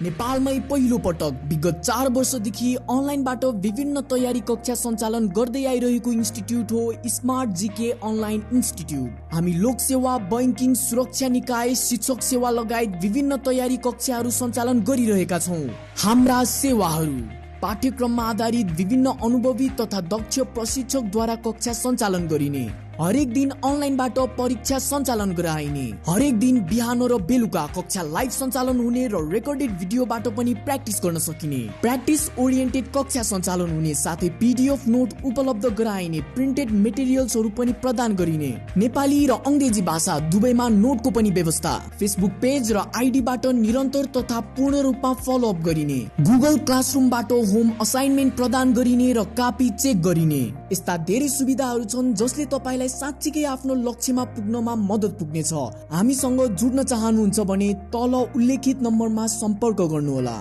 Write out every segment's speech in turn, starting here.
नेपालमै पहिलो पटक विगत 4 वर्षदेखि अनलाइनबाट विभिन्न तयारी कक्षा सञ्चालन गर्दै आइरहेको इन्स्टिट्युट हो स्मार्ट जीके अनलाइन इन्स्टिट्युट। हामी लोकसेवा, बैंकिङ, सुरक्षा निकाय, शिक्षक सेवा लगायत विभिन्न तयारी कक्षाहरू सञ्चालन गरिरहेका छौँ। हाम्रा सेवाहरू पाठ्यक्रममा आधारित विभिन्न अनुभवी तथा दक्ष प्रशिक्षकद्वारा कक्षा सञ्चालन गरिने, हरेक दिन अनलाइनबाट परीक्षा सञ्चालन गराइने, हरेक दिन बिहान र बेलुका कक्षा लाइभ सञ्चालन हुने र रेकर्डेड भिडियोबाट पनि प्र्याक्टिस गर्न सकिने, प्र्याक्टिस ओरिएन्टेड कक्षा सञ्चालन हुने, साथै पिडिएफ नोट उपलब्ध गराइने, प्रिन्टेड मेटेरियल्सहरू पनि प्रदान गरिने, नेपाली र अङ्ग्रेजी भाषा दुवैमा नोटको पनि व्यवस्था, फेसबुक पेज र आइडीबाट निरन्तर तथा पूर्ण रूपमा फलोअप गरिने, गुगल क्लासरुमबाट होम असाइनमेन्ट प्रदान गरिने र कापी चेक गरिने। यस्ता धेरै सुविधाहरू छन् जसले तपाईँलाई साँच्चीकै आफ्नो लक्ष्यमा पुग्नमा मद्दत पुग्नेछ। हामीसँग जुड्न चाहनुहुन्छ भने तल उल्लेखित नम्बरमा सम्पर्क गर्नुहोला।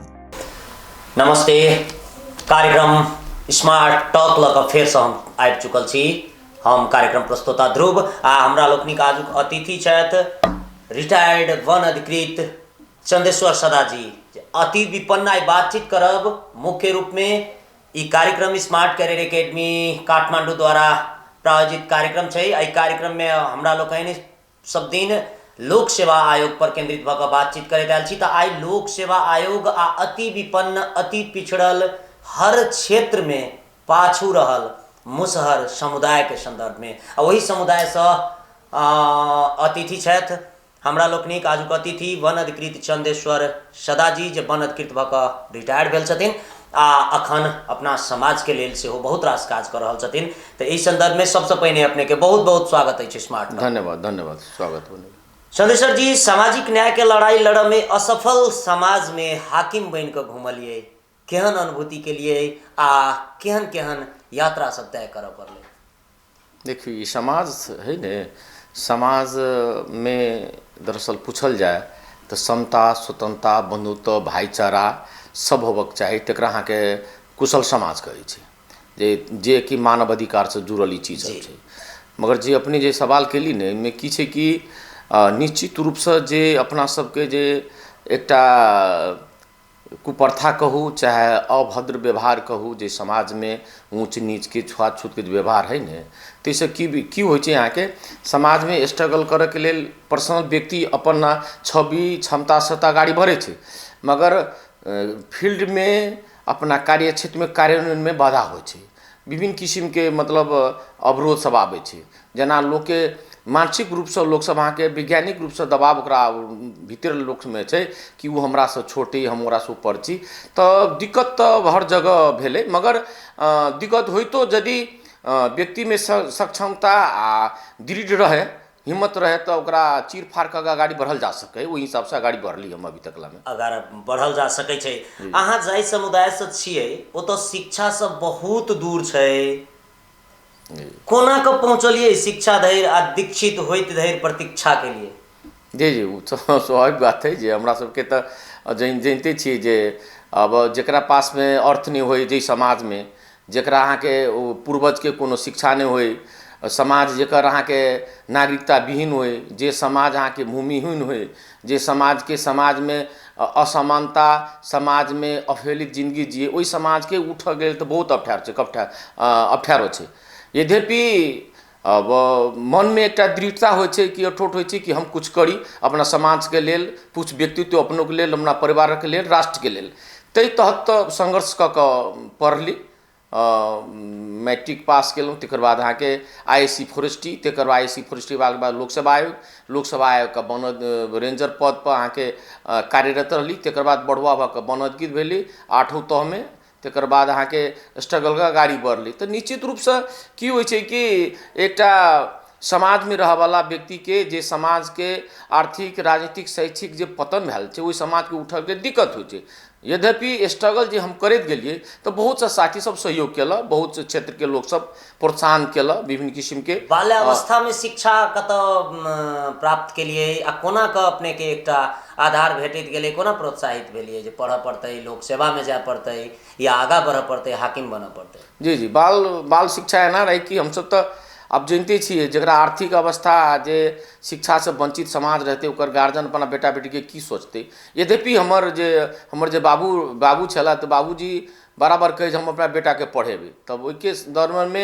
नमस्ते, कार्यक्रम स्मार्ट टॉक लऽ कऽ फेरसँ हम आबि चुकल छी। हम कार्यक्रम प्रस्तोता ध्रुव आ हमरा लोकनिक आजुक अतिथि छथि रिटायर्ड वन अधिकृत चंदेश्वर सदाजी। अति विपन्न आइ बातचीत करब मुख्य रूपमे ई कार्यक्रम स्मार्ट कैरियर एकेडमी काठमाडौँ द्वारा प्रायोजित कार्यक्रम छै। एहि कार्यक्रममे हमरा लोकनि सब दिन लोक सेवा आयोग पर केंद्रित भऽ कऽ बातचीत करैत आयल छी। तऽ आइ लोक सेवा आयोग आ अति विपन्न अति पिछड़ल हर क्षेत्रमे पाछू रहल मुसहर समुदायके सन्दर्भमे आ ओहि समुदायसँ अतिथि छथि हमरा लोकनिक आजुक अतिथि वन अधिकृत चंदेश्वर सदाजी, जे वन अधिकृत भऽ कऽ रिटायर्ड भेल छथिन आ अखन अपना समाजके लेल सेहो बहुत रास काज कऽ रहल छथिन। तऽ एहि सन्दर्भमे सबसँ पहिने अपनेके बहुत बहुत स्वागत अछि स्मार्ट। धन्यवाद, धन्यवाद, स्वागत। चंदेश्वर जी, सामाजिक न्यायके लड़ाई लड़ऽमे असफल समाजमे हाकिम बनि कऽ घुमलियै, केहन अनुभूति केलियै आ केहन केहन यात्रा सब तय करऽ पड़लै? देखियौ, ई समाज है ने, समाजमे दरअसल पूछल जाय तऽ समता, स्वतंत्रता, बन्धुत्व, भाइचारा सब होबक चाही। तकरा अहाँके कुशल समाज कहै छै, जे जे कि मानव अधिकारसँ जुड़ल ई चीज सब छै। मगर जे अपने जे सवाल केली ने, एहिमे की छै कि निश्चित रूपसँ जे अपना सबके जे एकटा कुप्रथा कहू चाहे अभद्र व्यवहार कहू, जे समाजमे ऊँच नीचके छुआछूतके जे व्यवहार हइ ने, ताहिसँ की की होइ छै, अहाँके समाजमे स्ट्रगल करऽके लेल पर्सनल व्यक्ति अपन छवि क्षमतासँ तऽ अगाड़ी बढ़ै छै, मगर फील्डमे अपना कार्य क्षेत्रमे कार्यान्वयनमे बाधा होइ छै। विभिन्न किसिमके मतलब अवरोध सब आबै छै, जेना लोकके मानसिक रूपसँ लोकसब अहाँके वैज्ञानिक रूपसँ दबाव ओकरा भीतर लोकमे छै कि ओ हमरासँ छोटे, हम ओकरासँ ऊपर छी। तऽ दिक्कत तऽ हर जगह भेलै, मगर दिक्कत होइतो यदि व्यक्तिमे सक्षमता आ दृढ़ रहै, हिम्मत रहै, तऽ ओकरा चीर फाड़ कऽ अगाड़ी बढ़ल जा सकै। ओहि हिसाबसँ अगाड़ी बढ़ली हम अभी तकलामे। अगाड़ी बढ़ल जा सकै छै। अहाँ जाहि समुदायसँ छियै ओतऽ शिक्षा सब बहुत दूर छै, कोना कऽ पहुँचलियै शिक्षा धरि आ दीक्षित होइत धरि प्रतीक्षा के लिए? जी जी, ओ तऽ स्वाभाविक बात है जे हमरा सबके तऽ जनिते छियै जे अब जकरा पासमे अर्थ नहि होइ, जाहि समाजमे जकरा अहाँके ओ पूर्वजके कोनो शिक्षा नहि होइ, समाज जकर अहाँके नागरिकता विहीन होइ, जे समाज अहाँके भूमिहीन होइ, जे समाजके समाजमे असमानता, समाजमे अवहेलित जिन्दगी जिए, ओहि समाजके उठऽ गेल तऽ बहुत अप्ठ्यारो छै, अप्ठ्यारो छै। यद्यपि अब मनमे एकटा दृढ़ता होइ छै कि अठोट होइ छै कि हम किछु करी अपना समाजके लेल, किछु व्यक्तित्व अपनोके लेल, अपना परिवारके लेल, राष्ट्रके लेल। ताहि तहत तऽ संघर्ष कऽ कऽ पढ़ली, मैट्रिक पास केलहुँ, तकर बाद अहाँके I S C forestry, तकर बाद I S C forestry बाद लोकसेवा आयोग, लोकसेवा आयोगके वन रेंजर पदपर अहाँके कार्यरत रहली। तकर बाद बढ़ुआ भऽ कऽ वन अधिकृत भेली आठो तहमे। तकर बाद अहाँके स्ट्रगलके अगाड़ी बढ़ली। तऽ निश्चित रूपसँ की होइ छै कि एकटा समाजमे रहऽवला व्यक्तिके जे समाजके आर्थिक, राजनीतिक, शैक्षिक जे पतन भेल छै, ओहि समाजके उठऽके दिक्कत होइ छै। यद्यपि स्ट्रगल जे हम करैत गेलियै तऽ बहुत सा साथी सब सहयोग केलक, बहुत क्षेत्रके लोक सब प्रोत्साहन केलक विभिन्न किसिमके। बाल्यावस्थामे शिक्षा कतऽ प्राप्त केलियै आ कोना कऽ अपनेके एकटा आधार भेटैत गेलै, कोना प्रोत्साहित भेलियै जे पढ़ऽ पड़तै, लोक सेवामे जाय पड़तै या आगाँ बढ़ऽ पड़तै, हाकिम बनऽ पड़तै? जी जी, बाल बाल शिक्षा एना रहै कि हमसब तऽ आब जनिते छियै जकरा आर्थिक अवस्था जे शिक्षासँ वञ्चित समाज रहतै ओकर गार्जियन अपना बेटा बेटीके की सोचतै। यद्यपि हमर जे बाबू बाबू छलाह, तऽ बाबूजी बराबर कहै जे हम अपना बेटाके पढ़ेबै। तब ओहिके दरम्यानमे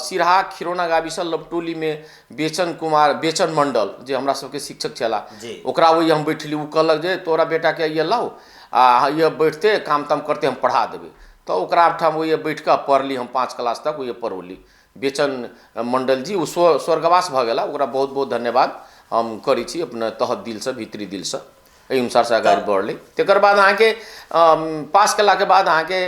सिरहा खिरौना गाबीसँ लवटोलीमे बेचन कुमार, बेचन मण्डल जे हमरा सबके शिक्षक छलाह, ओकरा ओहि हम बैठली। ओ कहलक जे तोरा बेटाके ये लाउ आ ये बैठते काम ताम करते, हम पढ़ा देबै। तऽ ओकरा ठाम ओहि बैठ कऽ पढ़ली हम। 5 क्लास तक ओहि पढ़ौली। बेचन मण्डल जी, ओ स्वर्गवास भऽ गेला। ओकरा बहुत बहुत धन्यवाद हम करै छी अपना तह दिलसँ, भीतरी दिलसँ। एहि अनुसारसँ अगाडि बढ़लै। तकर बाद अहाँके पास केलाके बाद अहाँके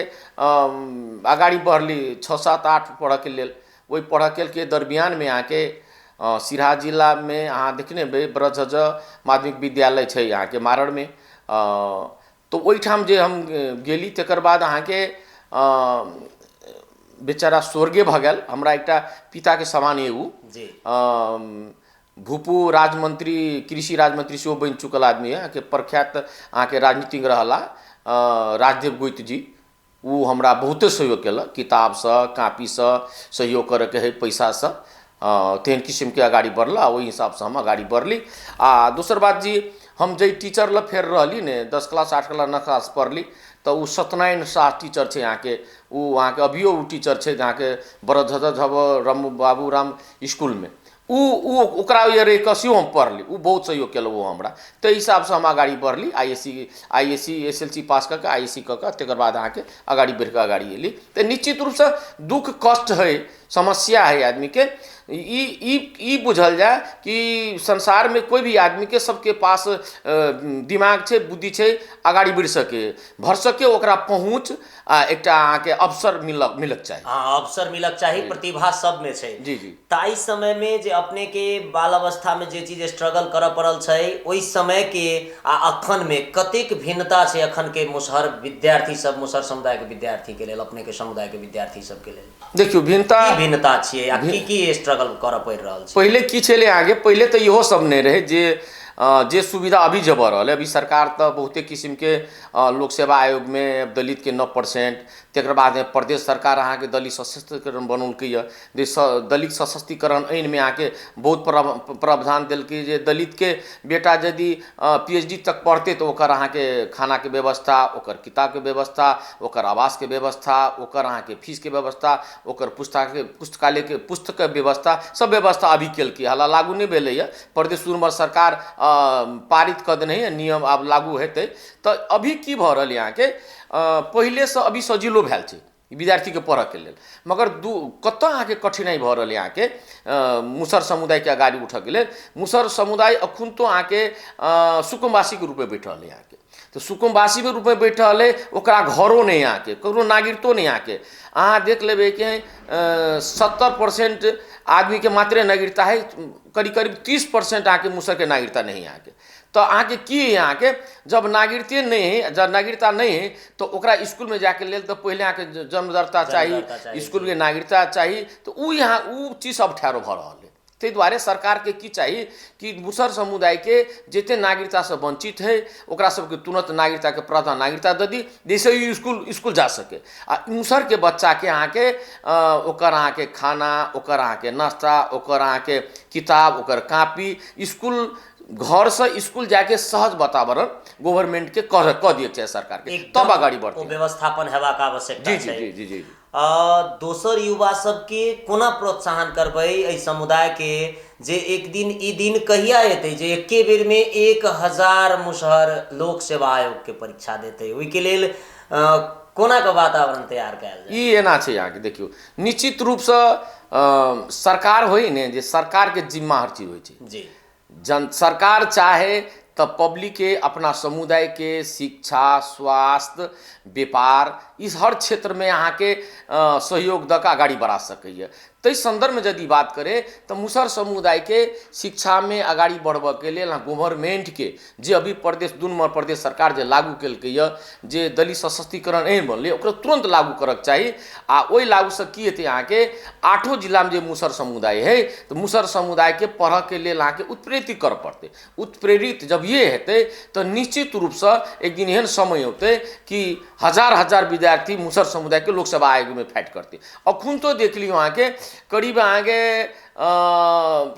अगाडि बढ़ली 6, 7, 8 पढ़ऽके लेल। ओहि पढ़ऽके के दरमियानमे अहाँके सिरहा जिलामे अहाँ देखने हेबै, ब्रजहज माध्यमिक विद्यालय छै अहाँके मारड़मे। तऽ ओहिठाम जे हम गेली, तकर बाद अहाँके बेचारा स्वर्गे भऽ गेल। हमरा एकटा पिताके समान अइ ओ। भूपू राजमंत्री, कृषि राजमंत्री सेहो बनि चुकल आदमी है अहाँके, प्रख्यात अहाँके राजनीतिज्ञ रहला राजदेव गोइत जी। ओ हमरा बहुते सहयोग केलक, किताबसँ, कापीसँ सहयोग करैके हइ, पैसासँ। तेहन किसिमके अगाडि बढ़ला। ओहि हिसाबसँ हम अगाडि बढ़ली। आ दोसर बात जी, हम जाहि टीचर लग फेर रहली ने, 10 क्लास, 8 क्लास, 9 क्लास पढ़ली, तऽ ओ सत्यनारायण शाह टीचर छै अहाँके। ओ अहाँके अभियो ओ टीचर छै अहाँके बरझब राम बाबू राम इसकुलमे। ओ ओ ओकरा रहि कऽ सेहो हम पढ़ली। ओ बहुत सहयोग केलक ओ हमरा। ताहि हिसाबसँ हम अगाडि बढ़ली। I S C, SLC पास कऽ कऽ, आईएससी कऽ कऽ, तकर बाद अहाँके अगाडि बढ़ि कऽ अगाडि एली। तऽ निश्चित रूपसँ दुःख कष्ट हइ, समस्या हइ आदमीके। ई ई ई बुझल जाय कि संसारमे कोइ भी आदमीके, सबके पास दिमाग छै, बुद्धि छै, अगाडि बढ़ि सके, भरसके ओकरा पहुँच आ एकटा अहाँके अवसर मिलक चाही। हँ, अवसर मिलक चाही। प्रतिभा सबमे छै। जी जी ताहि समयमे जे अपनेके बाल अवस्थामे जे चीज स्ट्रगल करऽ पड़ल छै, ओहि समयके आ अखनमे कतेक भिन्नता छै अखनके मुसहर विद्यार्थी सब, मुसहर समुदायके विद्यार्थीके लेल, अपनेके समुदायके विद्यार्थी सबके लेल? देखियौ, भिन्नता की भिन्नता छियै आ की की स्ट्रगल करऽ पड़ि रहल छै? पहिले की छलै अहाँके, पहिले तऽ इहो सब नहि रहै जे सुविधा अभी जे भऽ रहल है। अभी सरकार तऽ बहुते किसिमके लोक सेवा आयोगमे दलितके 9%, तकर बाद प्रदेश सरकार अहाँके दलित सशक्तिकरण बनौलकै यऽ, जे दलित सशक्तिकरण ऐनमे अहाँके बहुत प्रावधान देलकै जे दलितके बेटा यदि पीएचडी तक पढ़तै तऽ ओकर अहाँके खानाके व्यवस्था, ओकर किताबके व्यवस्था, ओकर आवासके व्यवस्था, ओकर अहाँके फीसके व्यवस्था, ओकर पुस्तकके पुस्तकालयके पुस्तकके व्यवस्था, सब व्यवस्था अभी केलकै। हालाँकि लागू नहि भेलैए। प्रदेश नम्बर सरकार पारित कऽ देने है नियम, आब लागू हेतै। तऽ अभी की भऽ रहल यऽ अहाँके, पहिलेसँ अभी सजिलो भेल छै विद्यार्थीके पढ़ऽके लेल। मगर दू कतऽ अहाँके कठिनाइ भऽ रहल यऽ अहाँके मुसहर समुदायके अगाडि उठऽके लेल, मुसहर समुदाय अखुनतो अहाँके सुकुम्बासीके रूपमे बैठल है अहाँके। तऽ सुकुम्बासीके रूपमे बैठल है, ओकरा घरो नहि अहाँके, ककरो नागरिकतो नहि अहाँके। अहाँ देख लेबै कि 70% आदमीके मात्रे नागरिकता है। करीब करीब 30% अहाँके मुसहरके नागरिकता नहि है अहाँके। तऽ अहाँके की है अहाँके, जब नागरिकते नहि है, जब नागरिकता नहि है, तऽ ओकरा इसकुलमे जायके लेल तऽ पहिले अहाँके जन्म दर्ता चाही, इसकुलके नागरिकता चाही। तऽ ओ यहाँ ओ चीज सब ठहरो भऽ रहल है। ताहि दुआरे सरकारके की चाही कि मुसहर समुदायके जते नागरिकतासँ वञ्चित है, ओकरा सबके तुरन्त नागरिकताके प्रावधान, नागरिकता दऽ दी, जाहिसँ ई इसकुल इसकुल जा सके। आ मुसहरके बच्चाके अहाँके ओकर अहाँके खाना, ओकर अहाँके नाश्ता, ओकर अहाँके किताब, ओकर कापी, इसकुल, घरसँ इसकुल जाके सहज वातावरण गवर्नमेंटके कऽ दिअ चाही सरकारके, तब अगाडि ओ बढ़तै। व्यवस्थापन हेबाक आवश्यकता छै। जी जी जी जी दोसर, युवा सबके कोना प्रोत्साहन करबै एहि समुदायके जे एक दिन ई दिन कहिया एतै जे एके बेरमे 1000 मुसहर लोक सेवा आयोगके परीक्षा देतै? ओहिके लेल कोना के वातावरण तैयार कयल जाय? ई एना छै अहाँके, देखियौ, निश्चित रूपसँ सरकार होइ ने, जे सरकारके जिम्मा हर चीज होइ छै। जन सरकार चाहे तऽ पब्लिकके, अपना समुदायके शिक्षा, स्वास्थ्य, व्यापार, इस हर क्षेत्रमे अहाँके सहयोग दऽ कऽ अगाडि बढ़ा सकैए। ताहि सन्दर्भमे यदि बात करे तऽ मुसहर समुदायके शिक्षामे अगाडि बढ़बऽके लेल गवर्नमेंटके जे अभी प्रदेश 2 नम्बर प्रदेश सरकार जे लागू केलकै यऽ, जे दलित सशक्तिकरण एहन बनलै, ओकरा तुरन्त लागू करऽके चाही। आ ओहि लागूसँ की हेतै अहाँके, आठो जिलामे जे मुसहर समुदाय है, तऽ मुसहर समुदायके पढ़ऽके लेल अहाँके उत्प्रेरित करऽ पड़तै। उत्प्रेरित जब ये हेतै तऽ निश्चित रूपसँ एक दिन एहन समय औतै कि हजार हजार विद्यार्थी मुसहर समुदायके लोकसेवा आयोगमे फाइट करतै। अखुन तो देख लियौ अहाँके करीब अहाँके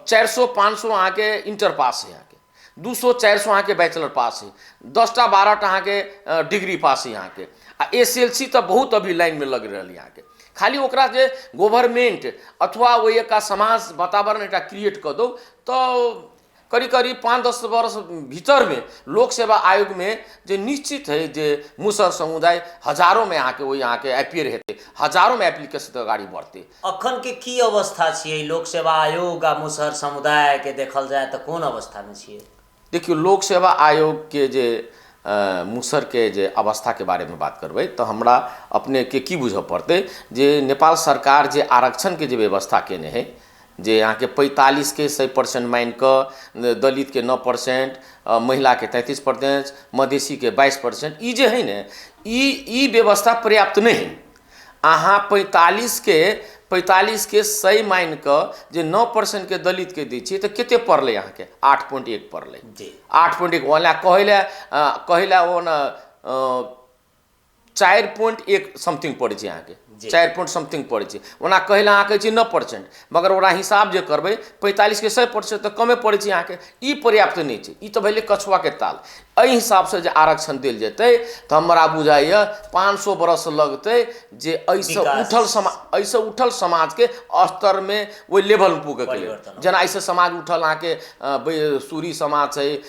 400-500 अहाँके इंटर पास है, अहाँके 200-400 अहाँके बैचलर पास है, 10टा 12टा अहाँके डिग्री पास है अहाँके। आ SLC तऽ बहुत अभी लाइनमे लग रहल है अहाँके। खाली ओकरा जे गवर्नमेंट अथवा ओहि एक समाज वातावरण एकटा क्रिएट कऽ दौ तऽ करीब करीब 5-10 वर्ष भीतरमे लोक सेवा आयोगमे जे निश्चित है जे मुसहर समुदाय हजारोमे अहाँके ओहि अहाँके अपियर हेतै, हजारोमे एप्लीकेशन अगाडि बढ़तै। अखन के की अवस्था छियै लोक सेवा आयोग आ मुसहर समुदाय के देखल जाय तऽ कोन अवस्थामे छियै? देखियौ, लोक सेवा आयोगके जे मुसहरके जे अवस्थाके बारेमे बात करबै तऽ हमरा अपनेके की बुझऽ पड़तै जे नेपाल सरकार जे आरक्षणके जे व्यवस्था केने है, जे अहाँके 45के 100% मानि कऽ दलितके 9%, महिलाके 33%, मधेसीके 22%, ई जे है ने ई व्यवस्था पर्याप्त नहि है। अहाँ 45के 100 मानि कऽ जे 9%के दलितके दै छियै तऽ कते पड़लै अहाँके? 8.1 पड़लै जी। 8.1 ओना कहै लए ओना 4.1 समथिंग पड़ै छै अहाँके, 4 पॉइंट समथिंग पड़ै छै। ओना कहै लए अहाँ कहै छियै 9%, मगर ओकरा हिसाब जे करबै 45के 100% तऽ कमे पड़ै छै अहाँके। ई पर्याप्त नहि छै, ई तऽ भेलै कछुआके ताल। एहि हिसाबसँ जे आरक्षण देल जेतै तऽ हमरा बुझाइए 500 बरस लगतै जे एहिसँ उठल एहिसँ उठल समाजके स्तरमे ओहि लेवलमे पुगैके लेल। जेना एहिसँ समाज उठल अहाँके सूरी समाज छै,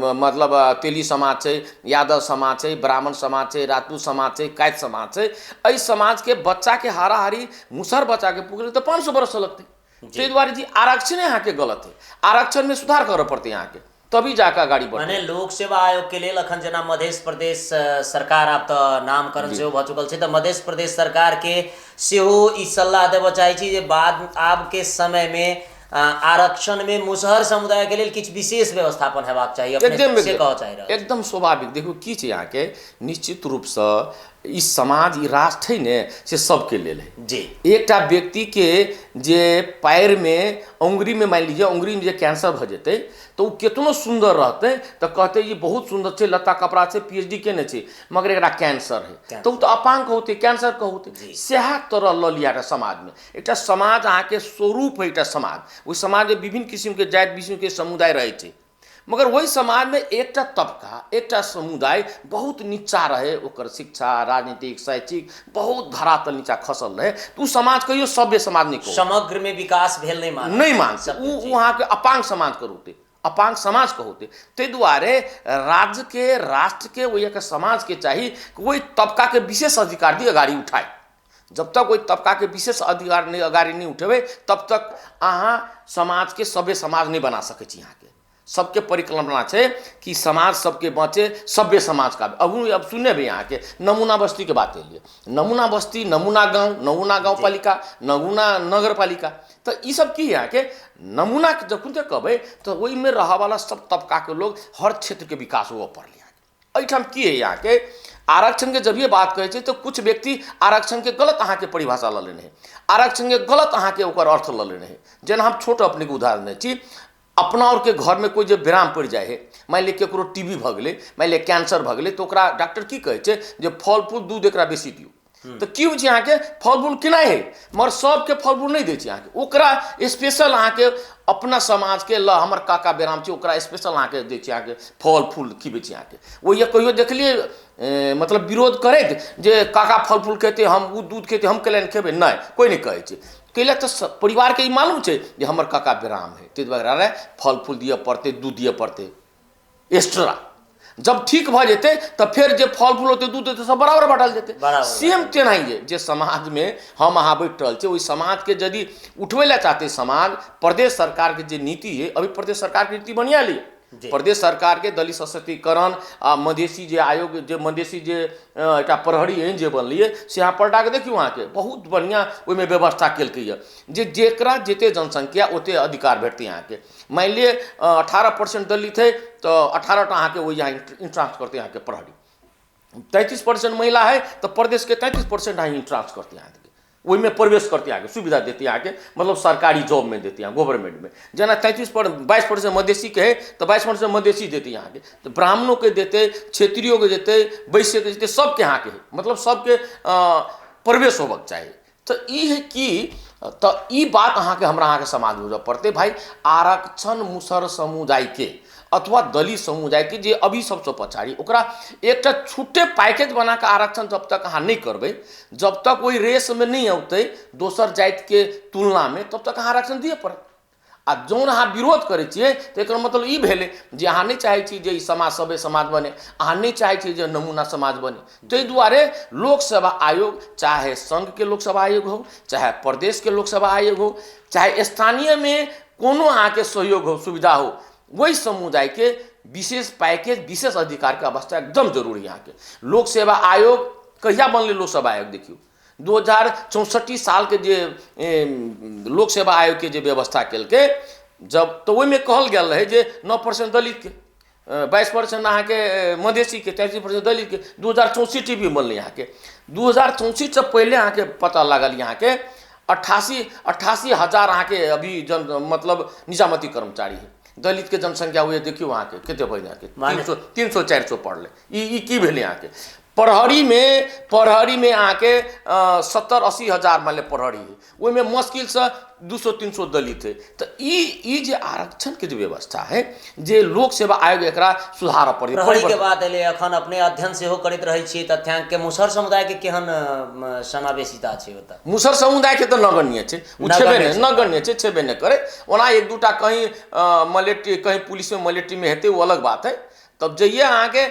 मतलब तेली समाज छै, यादव समाज छै, ब्राह्मण समाज छै, राजपूत समाज छै, कायस्थ समाज छै, एहि समाजके बच्चाके हाराहारी मुसहर बच्चाके पुगै तऽ 500 बरस लगतै। ताहि दुआरे जी आरक्षणे अहाँके गलत है, आरक्षणमे सुधार करऽ पड़तै अहाँके, तभी जाकर अगाडि बढ़तै। माने लोक सेवा आयोग के लेल अखन जेना मध्य प्रदेश सरकार आब तऽ नामकरण सेहो भऽ चुकल छै, तऽ मध्य प्रदेश सरकार के सेहो ई सलाह देबऽ चाहै छी जे बाद आब के समय में आरक्षण में मुसहर समुदाय के लेल किछु विशेष व्यवस्थापन हेबाक चाही, अपने से कहऽ चाहि रहल। एकदम स्वाभाविक। देखियौ की छै अहाँके, निश्चित रूपसँ ई समाज ई राष्ट्र है ने से सबके लेल है जी। एकटा व्यक्तिके जे पैरमे अङ्गुरीमे मानि लीजिए अङ्गुरीमे जे कैंसर भऽ जेतै तऽ ओ केतनो सुन्दर रहतै तऽ कहतै ई बहुत सुन्दर छै, लत्ता कपड़ा छै, PhD केने छै, मगर एकरा कैंसर है, तऽ ओ तऽ अपाङ्ग होतै, कैंसर के होतै। सएह तरह लऽ लिअ एकटा समाजमे। एकटा समाज अहाँके स्वरूप है, एकटा समाज, ओहि समाजमे विभिन्न किसिमके जाति विभिन्न समुदाय रहै छै, मगर ओहि समाजमे एकटा तबका एकटा समुदाय बहुत नीचा रहे, ओकर शिक्षा राजनीतिक शैक्षिक बहुत धरातल नीचा खसल रहे, तऽ ओ समाज कहियो सभ्य समाज नहि कहू, समग्रमे विकास भेल नहि मान नहि मान, ओ अहाँके अपाङ्ग समाज के होतै, अपाङ्ग समाज के होतै। ताहि दुआरे राज्यके राष्ट्रके ओहि समाजके चाही कि ओहि तबकाके विशेष अधिकार दी अगाडि उठाए। जब तक ओहि तबकाके विशेष अधिकार नहि अगाडि नहि उठेबै तब तक अहाँ समाजके सभ्य समाज नहि बना सकै छी। अहाँके सबके परिकल्पना छै कि समाज सबके बचे, सभ्य समाज का। अब सुने भी अहाँके नमूना बस्तीके बात एलियै, नमूना बस्ती, नमूना गाँव, नमूना गाउँपालिका, नमूना नगरपालिका, तऽ ई सब की अहाँके नमूना जखन तक कहबै तऽ ओहिमे रहऽवला सब तबकाके लोग हर क्षेत्रके विकास हुअ पड़लै। एहिठाम की है अहाँके आरक्षणके जभिए बात कहै छै तऽ कुछ व्यक्ति आरक्षणके गलत अहाँके परिभाषा लऽ लेने है, आरक्षणके गलत अहाँके ओकर अर्थ लऽ लेने है। जेना हम छोट अपनेके उदाहरण दै छी, अपना आओरके घरमे कोइ जे बेराम पड़ि जाइ है, मानि लिअ ककरो TB भऽ गेलै, मानि लिअ कैंसर भऽ गेलै, तऽ ओकरा डॉक्टर की कहै छै जे फल फूल दूध एकरा बेसी दियौ। तऽ की होइ छै अहाँके फल फूल केना है, मगर सबके फल फूल नहि दै छै अहाँके, ओकरा स्पेशल अहाँके अपना समाजके ल हमर काका बेराम छै ओकरा स्पेशल अहाँके दै छै, अहाँके फल फूल खिबै छै अहाँके। ओहि कहियो देखलियै मतलब विरोध करैत जे काका फल फूल खेतै, हम ओ दूध खेतै, हम कैला नहि खेबै? नहि, कोइ नहि कहै छै। कैला तऽ परिवारके ई मालूम छै जे हमर काका बेराम है, ताहि दुआरे फल फूल दिअ पड़तै, दूध दिअ पड़तै एक्स्ट्रा। जब ठीक भऽ जेतै तऽ फेर जे फल फूल होतै, दूध होतै, सब बराबर बाँटल जेतै। सेम तेनाहिए जे समाजमे हम अहाँ बैठ रहल छी ओहि समाजके यदि उठबै लए चाहतै समाज, प्रदेश सरकारके जे नीति है, अभी प्रदेश सरकारके नीति बढ़िआँ एलै, प्रदेश सरकारके दलित सशक्तिकरण आ मधेसी जे आयोग, जे मधेसी जे एकटा प्रहरी एहन जे बनलैए से अहाँ पलटा कऽ देखियौ, अहाँके बहुत बढ़िआँ ओहिमे व्यवस्था केलकैए जे जेकरा जते जनसंख्या ओते अधिकार भेटतै अहाँके। मानि लिअ 18% दलित है तऽ 18टा अहाँके ओहि इंट्रांस करतै अहाँके प्रहरी। 33% महिला है तऽ प्रदेशके 33% अहाँ इंट्रांस करतै अहाँके, ओहिमे प्रवेश करतै अहाँके, सुविधा देतै अहाँके, मतलब सरकारी जॉबमे देतै अहाँ, गवर्नमेंटमे। जेना 22% मधेसीके है तऽ 22% मधेसी देतै अहाँके, तऽ ब्राह्मणोके देतै, क्षेत्रीयोके देतै, वैश्यके देतै, सबके अहाँके है, मतलब सबके प्रवेश होबक चाही। तऽ ई है कि तऽ ई बात अहाँके हमरा अहाँके समाज बुझऽ पड़तै भाइ। आरक्षण मुसहर समुदायके अथवा दलित समुदायके जे अभी सबसँ पछाड़ी, ओकरा एकटा छुट्टे पैकेज बना कऽ आरक्षण जब तक अहाँ नहि करबै, जब तक ओहि रेसमे नहि औतै दोसर जातिके तुलनामे, तब तक अहाँ आरक्षण दिअ पड़त। आ जौन अहाँ विरोध करै छियै तऽ एकर मतलब ई भेलै जे अहाँ नहि चाहै छी जे ई समाज सभ्य समाज बने, अहाँ नहि चाहै छी जे नमूना समाज बने। ताहि दुआरे लोक सेवा आयोग, चाहे संघके लोक सेवा आयोग हो, चाहे प्रदेशके लोक सेवा आयोग हो, चाहे स्थानीयमे कोनो अहाँके सहयोग हो, सुविधा हो, ओहि समुदायके विशेष पैकेज, विशेष अधिकारके अवस्था एकदम जरूरी। अहाँके लोक सेवा आयोग कहिया बनलै? लोक सेवा आयोग देखियौ 2064 सालके जे लोक सेवा आयोगके जे व्यवस्था केलकै जब, तऽ ओहिमे कहल गेल रहै जे 9% दलितके, 22% अहाँके मधेसीके, 33% दलितके। 2064 भी बनलै अहाँके। 2064सँ पहिले अहाँके पता लागल अहाँके 88,000 अहाँके अभी जन मतलब निजामती कर्मचारी है। दलितके जनसंख्या हुए देखियौ अहाँके कते भेलै अहाँके 300 400 पड़लै। ई की भेलै अहाँके? प्रहरीमे अहाँके 70-80 हजार मानि लिअ प्रहरी है, ओहिमे मुश्किलसँ 200-300 दलित है। तऽ ई जे आरक्षणके जे व्यवस्था है, जे लोक सेवा आयोग एकरा सुधारऽ पड़ै। प्रहरीके बात एलै, एखन अपने अध्ययन सेहो करैत रहै छियै तथ्यांकके, मुसहर समुदायके केहन समावेशिता छै ओतऽ? मुसहर समुदायके तऽ नगण्य छै, ओ छेबे नहि, नगण्य छै, छेबे नहि करै। ओना एक दूटा कहीं मलेट्री, कहीं पुलिसमे मलेट्रीमे हेतै, ओ अलग बात है। तब जहिये अहाँके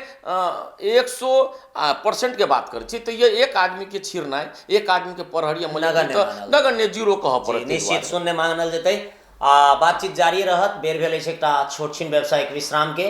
100% के बात करै छी तऽ ये एक आदमीके छिरनाइ, एक आदमीके प्रहरी मलेट्री तऽ नगण्य, जीरो कहऽ पड़त। निश्चित शून्य मानल जेतै। आ बातचीत जारी रहत, बेर भेल अछि एकटा छोट छिन व्यावसायिक विश्राम के।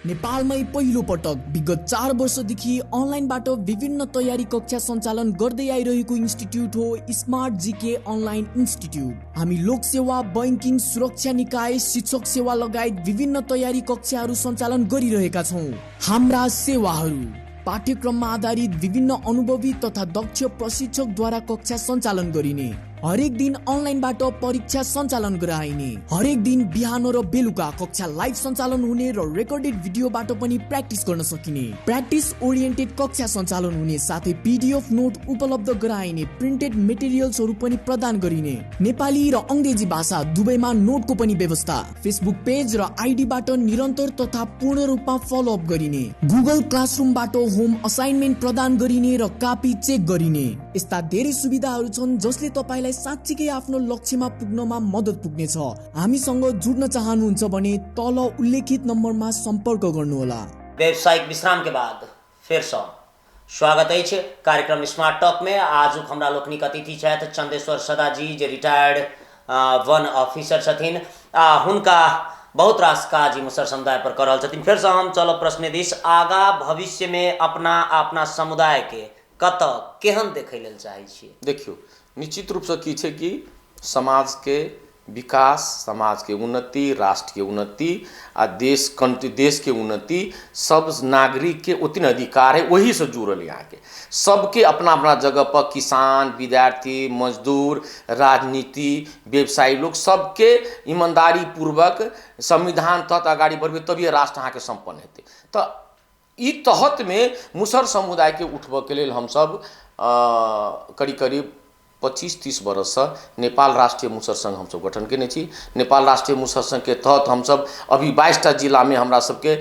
नेपालमै पहिलो पटक विगत 4 वर्षदेखि अनलाइनबाट विभिन्न तयारी कक्षा सञ्चालन गर्दै आइरहेको इन्स्टिट्युट हो स्मार्ट जीके अनलाइन इन्स्टिट्युट। हामी लोकसेवा, बैंकिङ, सुरक्षा निकाय, शिक्षक सेवा लगायत विभिन्न तयारी कक्षाहरू सञ्चालन गरिरहेका छौँ। हाम्रा सेवाहरू पाठ्यक्रममा आधारित विभिन्न अनुभवी तथा दक्ष प्रशिक्षकद्वारा कक्षा सञ्चालन गरिने, हरेक दिन अनलाइनबाट परीक्षा सञ्चालन गराइने, हरेक दिन बिहान र बेलुका कक्षा लाइभ सञ्चालन हुने र रेकर्डेड भिडियोबाट पनि प्र्याक्टिस गर्न सकिने, प्र्याक्टिस ओरिएन्टेड कक्षा सञ्चालन हुने, साथै पिडिएफ नोट उपलब्ध गराइने, प्रिन्टेड मेटेरियल्सहरू पनि प्रदान गरिने, नेपाली र अङ्ग्रेजी भाषा दुवैमा नोटको पनि व्यवस्था, फेसबुक पेज र आइडीबाट निरन्तर तथा पूर्ण रूपमा फलोअप गरिने, गुगल क्लासरुमबाट होम असाइनमेन्ट प्रदान गरिने र कापी चेक गरिने। यस्ता धेरै सुविधाहरू छन् जसले तपाईलाई साँच्चीकै आफ्नो लक्ष्यमा पुग्नमा मद्दत पुग्नेछ। हामीसँग जुड्न चाहनुहुन्छ भने तल उल्लेखित नम्बरमा सम्पर्क गर्नुहोला। व्यावसायिक विश्राम के बाद फेर सँ स्वागत अछि कार्यक्रम स्मार्ट टॉक में। आजुक हमरा लोकनिक अतिथि छथि चंदेश्वर सदाजी, जे रिटायर्ड वन ऑफिसर छथिन आ हुनका बहुत रास काज मुसहर समुदाय पर कर रहल छथिन। फेर सँ हम चलब प्रश्न दिस। आगा भविष्य में अपना अपना समुदाय के कतऽ केहन देखै लेल चाहै छियै? देखियौ, निश्चित रूपसँ की छै कि समाजके विकास, समाजके उन्नति, राष्ट्रके उन्नति आ देश कंट्री देशके उन्नति सब नागरिकके उतने अधिकार है, ओहीसँ जुड़ल अहाँके सबके अपना अपना जगह पर किसान, विद्यार्थी, मजदूर, राजनीति, व्यवसायी लोग सबके ईमानदारी पूर्वक संविधान तहत अगाडि बढ़बै तभिए राष्ट्र अहाँके सम्पन्न हेतै। तऽ ई तहतमे मुसहर समुदायके उठबऽके लेल हमसब करीब करीब 25-30 वर्षसँ नेपाल राष्ट्रिय मुसहर संघ हमसब गठन केने छी। नेपाल राष्ट्रिय मुसहर संघके तहत हमसब अभी 22टा जिलामे हमरा सबके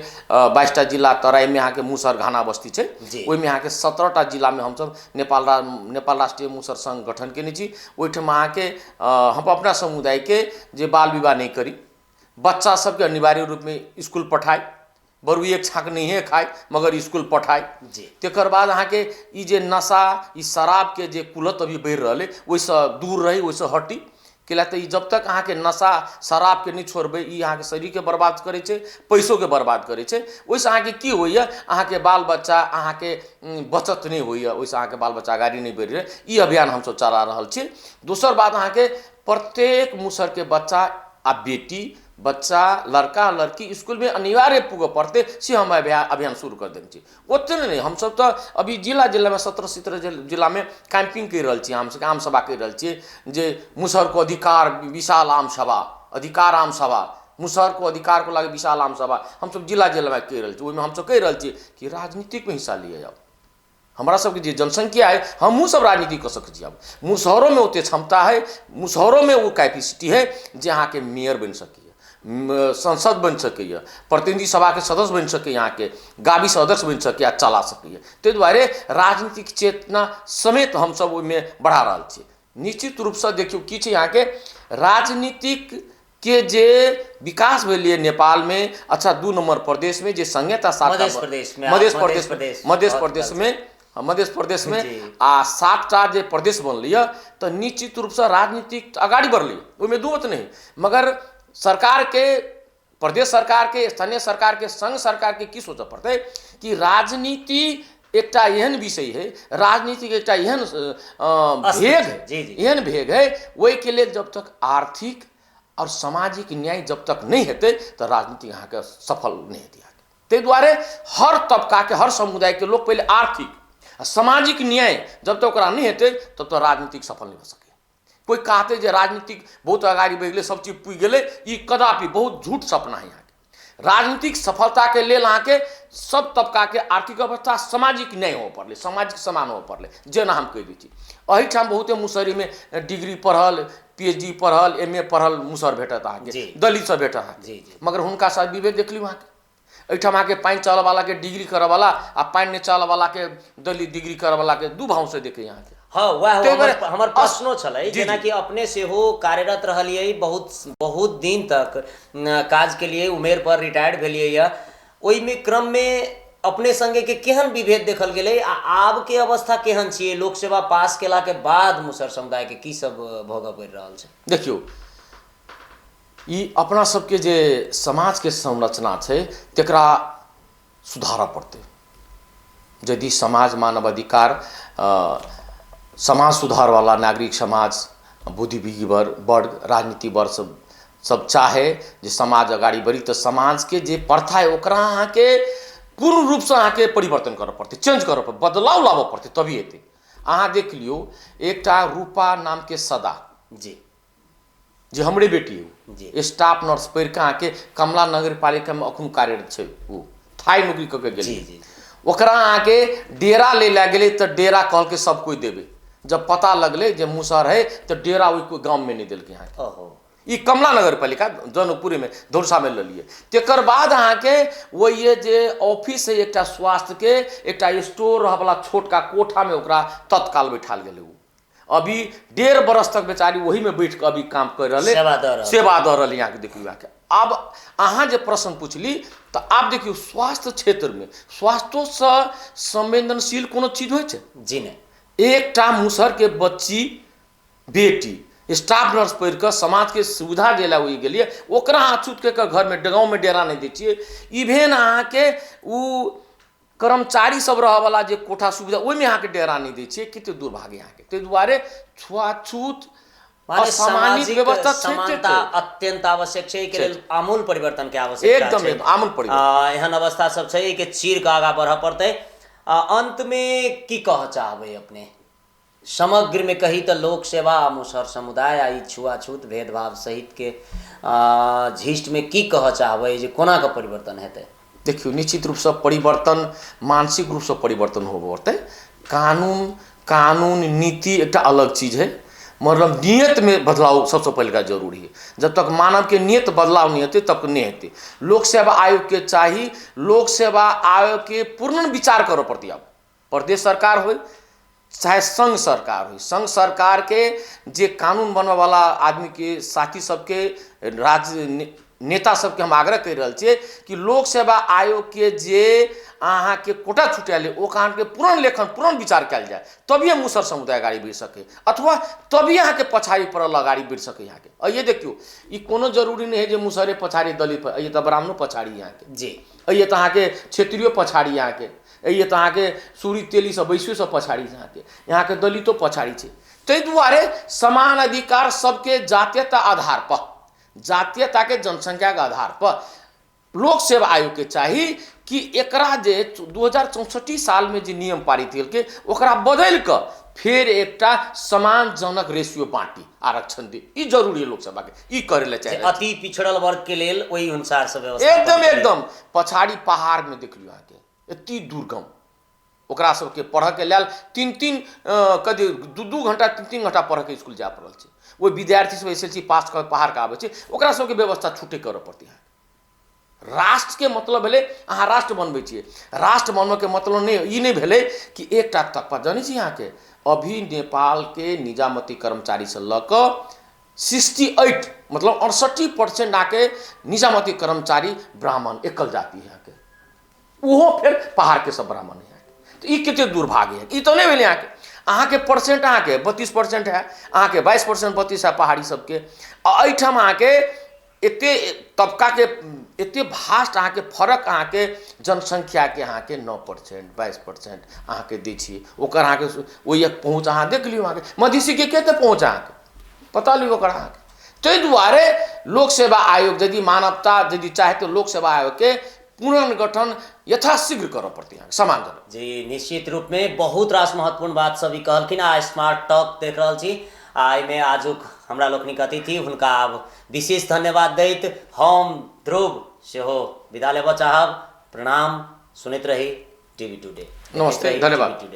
22टा जिला तराईमे अहाँके मुसहर घाना बस्ती छै, ओहिमे अहाँके 17टा जिलामे हमसब नेपाल राष्ट्रिय मुसहर संघ गठन केने छी। ओहिठाम अहाँके हम अपना समुदायके जे बाल विवाह नहि करी, बच्चा सबके अनिवार्य रूपमे स्कूल पठाइ, बरु एक छाक नहिए खाइ मगर स्कूल पठाइ। तकर बाद अहाँके ई जे नशा, ई शराबके जे कुलत अभी बढ़ि रहल अइ ओहिसँ दूर रही, ओहिसँ हटी। कैला तऽ ई जब तक अहाँके नशा शराबके नहि छोड़बै ई अहाँके शरीरके बर्बाद करै छै, पैसोके बर्बाद करै छै। ओहिसँ अहाँके की होइए, अहाँके बाल बच्चा अहाँके बचत नहि होइए, ओहिसँ अहाँके बाल बच्चा अगाडि नहि बढ़ि रहै। ई अभियान हमसब चला रहल छी। दोसर बात अहाँके प्रत्येक मुसहरके बच्चा आ बेटी, बच्चा, लड़का लड़की स्कूलमे अनिवार्य पुगऽ पड़तै, से हम अभियान शुरू कर देने छी। ओतेक नहि, हमसब तऽ अभी जिला जिलामे 17 जिलामे कैम्पिंग करि रहल छी। हमसब आम सभा करि रहल छियै जे मुसहरको अधिकार विशाल आम सभा, अधिकार आम सभा, मुसहरको अधिकारको लागि विशाल आम सभा हमसब जिला जिलामे करि रहल छी। ओहिमे हमसब कहि रहल छी कि राजनीतिकमे हिस्सा लिअ जाउ, हमरा सबके जे जनसंख्या है, हमहूँ सब राजनीति कऽ सकै छी। आब मुसहरोमे ओते क्षमता है, मुसहरोमे ओ कैपेसिटी है जे अहाँके मेयर बनि सकैए, संसद बनि सकैए, प्रतिनिधि सभाके सदस्य बनि सकैए, अहाँके गाबी सदस्य बनि सकैए आ चला सकैए। ताहि दुआरे राजनीतिक चेतना समेत हमसब ओहिमे बढ़ा रहल छी। निश्चित रूपसँ देखियौ की छै अहाँके राजनीतिक के जे विकास भेलियै नेपालमे, अच्छा 2 नम्बर प्रदेशमे जे संघीयता 7 मध्य प्रदेश मध्य प्रदेशमे मध्य प्रदेशमे आ 7टा जे प्रदेश बनलैए, तऽ निश्चित रूपसँ राजनीतिक अगाडि बढ़लै, ओहिमे दू मत नहि। मगर सरकारके, प्रदेश सरकारके, स्थानीय सरकारके, संघ सरकारके की सोचऽ पड़तै कि राजनीति एकटा एहन विषय है, राजनीतिक एकटा एहन भेग है, एहन भेग है, ओहिके लेल जब तक आर्थिक आओर सामाजिक न्याय जब तक नहि हेतै तऽ राजनीति अहाँके सफल नहि हेतै अहाँके। ताहि दुआरे हर तबकाके, हर समुदायके लोक पहिले आर्थिक आ सामाजिक न्याय जब तक ओकरा नहि हेतै तब तक राजनीतिक सफल नहि भऽ सकैए। कोइ कहतै जे राजनीतिक बहुत अगाडि बढ़ि गेलै, सब चीज पुगि गेलै, ई कदापि बहुत झूठ सपना है अहाँके। राजनीतिक सफलताके लेल अहाँके सब तबकाके आर्थिक अवस्था सामाजिक न्याय होबऽ पड़लै, सामाजिक समान होबऽ पड़लै। जेना हम कहि दै छी, एहिठाम बहुते मुसहरीमे डिग्री पढ़ल, पी एच डी पढ़ल, एम ए पढ़ल मुसहर भेटत अहाँके, दलित सब भेटत अहाँके, मगर हुनका साथ विभेद देख लियौ अहाँके। एहिठाम अहाँके पानि चलऽवलाके डिग्री करऽवला आ पानि नहि चलऽवलाके दलित डिग्री करऽवलाके दू भावसँ देखै अहाँके। हँ, वएह हमर प्रश्नो छलै। जेनाकि अपने सेहो कार्यरत रहलियै, बहुत बहुत दिन तक काज केलियै, उमेर पर रिटायर्ड भेलियै यऽ, ओहिमे क्रममे अपने संगे के केहन विभेद देखल गेलै आ आबके अवस्था केहन छियै? लोक सेवा पास केलाके बाद मुसहर समुदायके की सब भोगऽ पड़ि रहल छै? देखियौ, ई अपना सबके जे समाजके संरचना छै तकरा सुधारऽ पड़तै। यदि समाज मानवाधिकार, समाज सुधारवला नागरिक समाज, बुद्धिजीवी वर्ग, राजनीति वर्ग सब सब चाहे जे समाज अगाडि बढ़ी, तऽ समाजके जे प्रथा है ओकरा अहाँके पूर्ण रूपसँ अहाँके परिवर्तन करऽ पड़तै, चेंज करऽ पड़तै, बदलाव लाबऽ पड़तै, तभी हेतै। अहाँ देख लियौ, एकटा रूपा नामके सदा जी जे हमरे बेटी हो जी, स्टाफ नर्स पढ़ि कऽ अहाँके कमला नगरपालिकामे अखन कार्यरत छै, ओ थाई नौकरी कऽ के गेलै। ओकरा अहाँके डेरा ले लए गेलै तऽ डेरा कहलकै सब कोइ देबै, जब पता लगलै जे मुसहर है तऽ डेरा ओहि गाममे नहि देलकै अहाँके। ई कमला नगरपालिका जनकपुरेमे धौरसामे लेलियै। तकर बाद अहाँके ओहि जे ऑफिस है एकटा स्वास्थ्यके, एकटा स्टोर रहऽवला छोटका कोठामे ओकरा तत्काल बैठाल गेलै। ओ अभी 1.5 बरस तक बेचारी ओहीमे बैठ कऽ अभी काम कर रहलै, सेवा दऽ रहल अहाँके। देखियौ अहाँके, आब अहाँ जे प्रश्न पुछली तऽ आब देखियौ, स्वास्थ्य क्षेत्रमे स्वास्थ्योसँ संवेदनशील कोनो चीज होइ छै? जी नहि। एकटा मुसहरके बच्ची बेटी स्टाफ नर्स पढ़ि कऽ समाजके सुविधा जे लए ओहि गेलियै, ओकरा अहाँ छूत कऽ घरमे गाँवमे डेरा नहि दै छियै। इवेन अहाँके ओ कर्मचारी सब रहऽवला जे कोठा सुविधा ओहिमे अहाँके डेरा नहि दै छियै, कते दुर्भाग्य अहाँके। ताहि दुआरे छुआछूत असामाजिक व्यवस्था समानता अत्यंत आवश्यक छै, एहिके लेल आमूल परिवर्तन के आवश्यकता एकदम छै। आमूल परिवर्तन। एहन अवस्था सब छै, एहिके चीर के आगाँ बढ़ऽ पड़तै। अंत मे की कहऽ चाहबै अपने? समग्र में कही तऽ लोक सेवा आ मुसहर समुदाय आ ई छुआछूत भेदभाव सहित के झिष्ट में की कहऽ चाहबै जे कोना के परिवर्तन हेतै? देखियौ, निश्चित रूपसँ परिवर्तन मानसिक रूपसँ परिवर्तन होबऽ पड़तै। कानून कानून नीति एकटा अलग चीज है, मतलब नियतमे बदलाव सबसँ पहिलुका जरूरी है। जब तक मानवके नियत बदलाव नहि हेतै तब नहि हेतै। लोक सेवा आयोगके चाही, लोक सेवा आयोगके पूर्ण विचार करऽ पड़तै। आब प्रदेश सरकार होइ चाहे संघ सरकार होइ, संघ सरकारके जे कानून बनबऽवला आदमीके साथी सबके, राज्य नेता सबके हम आग्रह करि रहल छियै कि लोक सेवा आयोगके जे अहाँके कोटा छुटायल ओ कानूनके पूर्ण लेखन पूर्ण विचार कयल जाय, तभिए मुसहर समुदाय अगाडि बढ़ि सकै अथवा तभी अहाँके पछाड़ी पड़ल अगाडि बढ़ि सकै अहाँके। अइए देखियौ, ई कोनो जरूरी नहि है जे मुसहरे पछाड़ी दलित, अइए तऽ ब्राह्मणो पछाड़ी अहाँके जी, अइए तऽ अहाँके क्षेत्रीय पछाड़ी अहाँके, अइए तऽ अहाँके सूरी तेली सब वैश्यो सब पछाड़ी अहाँके, यहाँके दलितो पछाड़ी छै। ताहि दुआरे समान अधिकार सबके जातीयता आधार पर, जातीयताके जनसंख्याके आधार पर लोक सेवा आयोगके चाही कि एकरा जे 2064 सालमे जे नियम पारित केलकै ओकरा बदलि कऽ फेर एकटा समान जनक रेशियो बाँटी आरक्षण दी। ई जरूरी है लोक सेवाके, ई करै लए चाही। अति पिछड़ल वर्ग के लेल ओहि अनुसार से व्यवस्था एकदम एकदम। पछाड़ी पहाड़मे देख लियौ अहाँके एती दुर्गम ओकरा सबके पढ़ऽके लेल 3-3 कदी 2-2 घंटा 3-3 घंटा पढ़ऽके इसकुल जाय पड़ल छै। ओहि विद्यार्थी सब एसएलसी पास कऽ पहाड़के आबै छै, ओकरा सबके व्यवस्था छुट्टी करऽ पड़तै। राष्ट्रके मतलब भेलै अहाँ राष्ट्र बनबै छियै, राष्ट्र बनबऽके मतलब नहि ई नहि भेलै कि एकटा तबका। जानै छी अहाँके अभी नेपालके निजामती कर्मचारीसँ लऽ कऽ 68 मतलब 68% अहाँके निजामती कर्मचारी ब्राह्मण एकल जाति है अहाँके, ओहो फेर पहाड़के सब ब्राह्मण है। तऽ ई कते दुर्भाग्य है। ई तऽ नहि भेलै अहाँके, अहाँके परसेंट अहाँके 32% है, अहाँके 22% 32 है पहाड़ी सबके। आ एहिठाम अहाँके एते तबकाके एते भास्ट अहाँके फरक अहाँके जनसंख्याके अहाँके 9% 22% अहाँके दै छियै, ओकर अहाँके ओहि एक पहुँच अहाँ देख लियौ। अहाँके मधेसीके कते पहुँच अहाँके पता लियौ ओकर अहाँके। ताहि दुआरे लोक सेवा आयोग यदि मानवता यदि चाहे तऽ लोक सेवा आयोगके पुनर्गठन यथाशीघ्र करऽ पड़तै अहाँके समान। जी निश्चित रूपमे बहुत रास महत्वपूर्ण बात सब ई कहलखिन। आ स्मार्ट टॉक देख रहल छी आ एहिमे आजुक हमरा लोकनिक अतिथि हुनका आब विशेष धन्यवाद दैत हम ध्रुव सेहो विदा लेबऽ चाहब। प्रणाम, सुनैत रही टीवी टुडे। नमस्ते, धन्यवाद।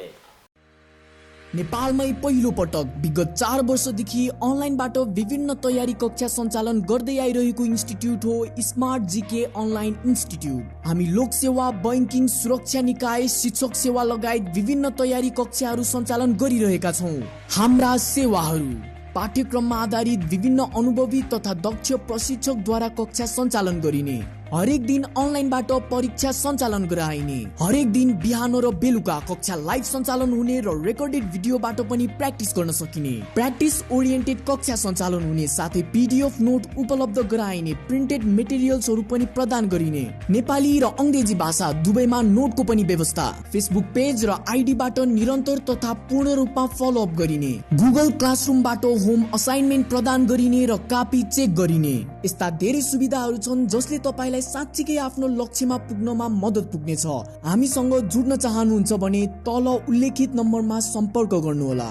नेपालमै पहिलो पटक विगत 4 वर्षदेखि अनलाइनबाट विभिन्न तयारी कक्षा सञ्चालन गर्दै आइरहेको इन्स्टिट्युट हो स्मार्ट जीके अनलाइन इन्स्टिट्युट। हामी लोकसेवा, बैंकिङ, सुरक्षा निकाय, शिक्षक सेवा लगायत विभिन्न तयारी कक्षाहरू सञ्चालन गरिरहेका छौँ। हाम्रा सेवाहरू पाठ्यक्रममा आधारित विभिन्न अनुभवी तथा दक्ष प्रशिक्षकद्वारा कक्षा सञ्चालन गरिने, हरेक दिन अनलाइनबाट परीक्षा सञ्चालन गराइने, हरेक दिन बिहान र बेलुका कक्षा लाइभ सञ्चालन हुने र रेकर्डेड भिडियोबाट पनि प्र्याक्टिस गर्न सकिने, प्र्याक्टिस ओरिएन्टेड कक्षा सञ्चालन हुने, साथै पिडिएफ नोट उपलब्ध गराइने, प्रिन्टेड मेटेरियल्सहरू पनि प्रदान गरिने, नेपाली र अङ्ग्रेजी भाषा दुवैमा नोटको पनि व्यवस्था, फेसबुक पेज र आइडीबाट निरन्तर तथा पूर्ण रूपमा फलोअप गरिने, गुगल क्लासरुमबाट होम असाइनमेन्ट प्रदान गरिने र कापी चेक गरिने। यस्ता धेरै सुविधाहरू छन् जसले तपाईँलाई साँच्चीकै आफ्नो लक्ष्यमा पुग्नमा मद्दत पुग्नेछ। हामीसँग जुड्न चाहनुहुन्छ भने तल उल्लेखित नम्बरमा सम्पर्क गर्नुहोला।